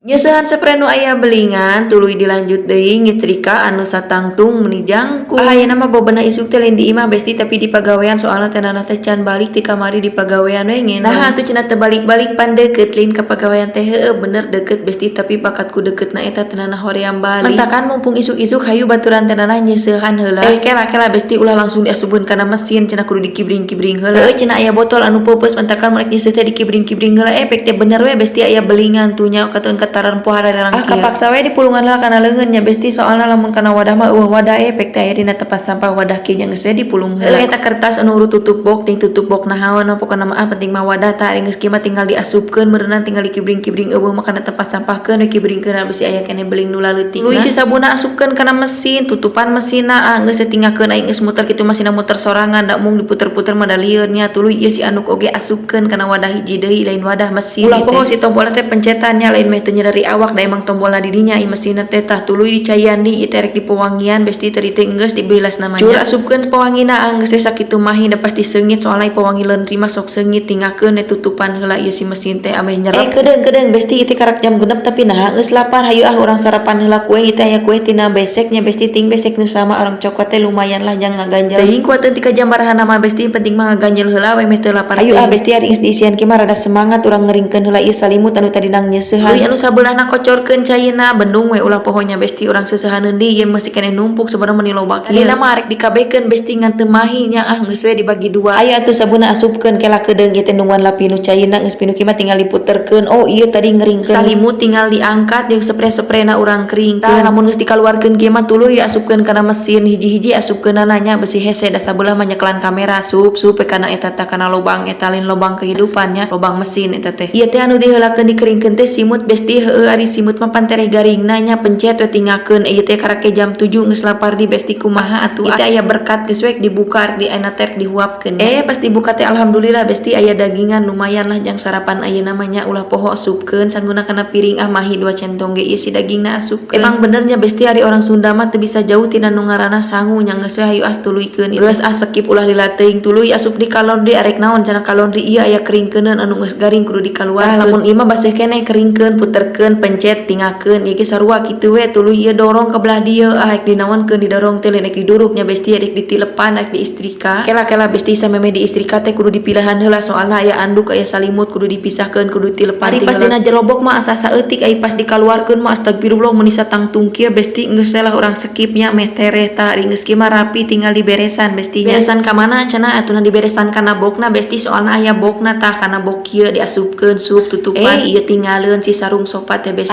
Nyeuseuhan sepre nu aya belingan, tuluy dilanjut deui ngistrika anu satangtung meuni jangkung. Ah, ayeuna mah bobena isuk teh lain di imah, Besti, tapi di pagawean, soalna teh Nana teh can balik ti kamari, di pagawean we ngendong. Nah, atuh cenah teu balik-balik, pan deukeut lain ka pagawean teh? Heueuh, bener deukeut, Besti, tapi bakat ku deukeutna eta teh Nana hoream balik. Mentakan mumpung isuk-isuk, hayu baturan teh Nana nyeusehan heula. Eh, kela kela, Besti, ulah langsung diasupkeun kana mesin, cenah kudu dikibring-kibring heula. Heueuh, cenah aya botol anu peupeus, mentakan mun rek nyeuseuh teh dikibring-kibring heula. Efek teh bener we, Besti, aya belingan tuh nya katuhun katarempo hararang kieu. Ah, kapaksa we dipulungan heula kana leungeun nya, Besti, soalna lamun kana wadah mah euweuh wadah, efek teh aya dina tempat sampah wadah kieu nya, geus we dipulung heula. Eta kertas anu urut tutup box ting tutup box nahaon, pokona mah ah, penting mah wadah tah. Ari geus kieu mah tinggal diasupkeun meureunan, tinggal dikibring-kibring, euweuh mah kana tempat sampahkeun we, kibringkeun bisi aya keneh beling nu laleutikna. Tuluy si sabunna asupkeun kana mesin, tutupan mesinna. Ah, geus tinggalkeun, aing geus muter kitu mesinna muter sorangan, da mung diputer-puter mah da lieun nya. Tuluy ieu si anduk oge asupkeun kana wadah hiji deui, lain wadah mesin. Ulah poho si tombolna teh pencetan nya, lain meh teu nyeri awak, da emang tombolna di dinya ieu mesinna teh. Tah, tuluy dicayan di ieu teh rek dipewangian, Besti, tadi teh geus dibilas namanya. Cur asupkeun pewangina, ah, geus we sakitu mahi, da pasti seungit, soalna pewangi laundry mah sok seungit. Tinggalkeun we tutupan heula ieu si mesin teh ameh nyerep. Eh, kedeung-kedeung, Besti, ieu teh karak jam 6, tapi naha geus lapar. Hayu ah, urang sarapan heula kue. Ieu teh aya kue tina besek nya, Besti, ting besek nu sama orang coklat teh, lumayan lah jang ngaganjel. Teuing kuateun tika jam barahana mah, Besti, penting mah ngaganjel heula we meh teu lapar. Hayu ah, Besti, ari geus diisian kieu mah rada semangat urang ngeringkeun heula ieu salimut anu tadi nang nyeusehan. Tuluy anu sabelahna kocorkeun caina, bendung we, ulah poho nya, Besti, urang seuseuhaneun deui, ieu masih keneh numpuk sebenarnya meuni loba kieu. Tadina mah arek dikabehkeun, Besti, ngan teu mahi nya. Ah, geus we dibagi dua. Ayo atuh sabunna asupkeun, kela kedeung ieu teh nungguan lapinu caina, geus pinu kieu mah tinggal diputerkeun. Oh, ieu tadi ngeringkeun salimut tinggal diangkat jeung sepre-seprena urang keringkeun. Tah, lamun geus dikaluarkeun kieu mah tuluy asupkeun kana mesin hiji-hiji, asupkeunana nya, besi hese da sabelah mah nyekelan kamera, sup sup we kana eta tah, kana lobang eta, lain lobang kehidupan nya, lobang mesin eta teh. Ieu teh anu diheulakeun dikeringkeun teh simut, Besti. Heueuh, ari simut mah pan tereh garingna nya, pencet we, tinggalkeun. Ieu teh karake jam 7 geus lapar di, Besti, kumaha atuh? Ieu teh aya berkat, geus we dibuka, rek di ayeuna teh rek dihuapkeun. Eh, pas dibuka teh alhamdulillah, Besti, aya dagingan, lumayan lah jang sarapan ayeuna mah nya. Ulah poho asupkeun sangguna kana piring. Ah, mahi dua centong ge ieu si dagingna asupkeun. Emang benernya, Besti, ari orang Sunda mah teu bisa jauh tina nu ngaranna sangu nya. Geus we, hayu ah, tuluykeun geus ah, skip ulah lila teuing. Tuluy asup di ka laundry, arek naon cenah ka laundry? Ieu aya keringkeuneun anu geus garing kudu dikaluarkeun. Lamun ieu mah baseuh keneh, keringkeun, puterkeun, pencet, tinggalkeun, ieu ge sarua kitu we. Tuluy ieu dorong ka belah dieu. Ah, rek dinaonkeun didorong teh? Lain rek diduruk nya, Besti, rek ditilepan, rek diistrika. Kela-kela, Besti, samemeh diistrika teh kudu dipilahan heula, soalna aya anduk, aya salimut, kudu dipisahkeun, kudu ditilepan. Ari pas dina jerobok mah asa saeutik, ai pas dikaluarkeun mah astagfirullah, meuni satangtung kieu, Besti. Geus lah, urang skip nya, meh tereh. Tah, ari geus kieu mah rapi, tinggal diberesan, Besti nya. Beresan ka mana cenah? Atuh diberesan kana bokna, Besti, soalna aya bokna. Tah, kana bok kieu diasupkeun, sup tutupan. Eh, ieu tinggaleun si sarung sofa teh, Besti.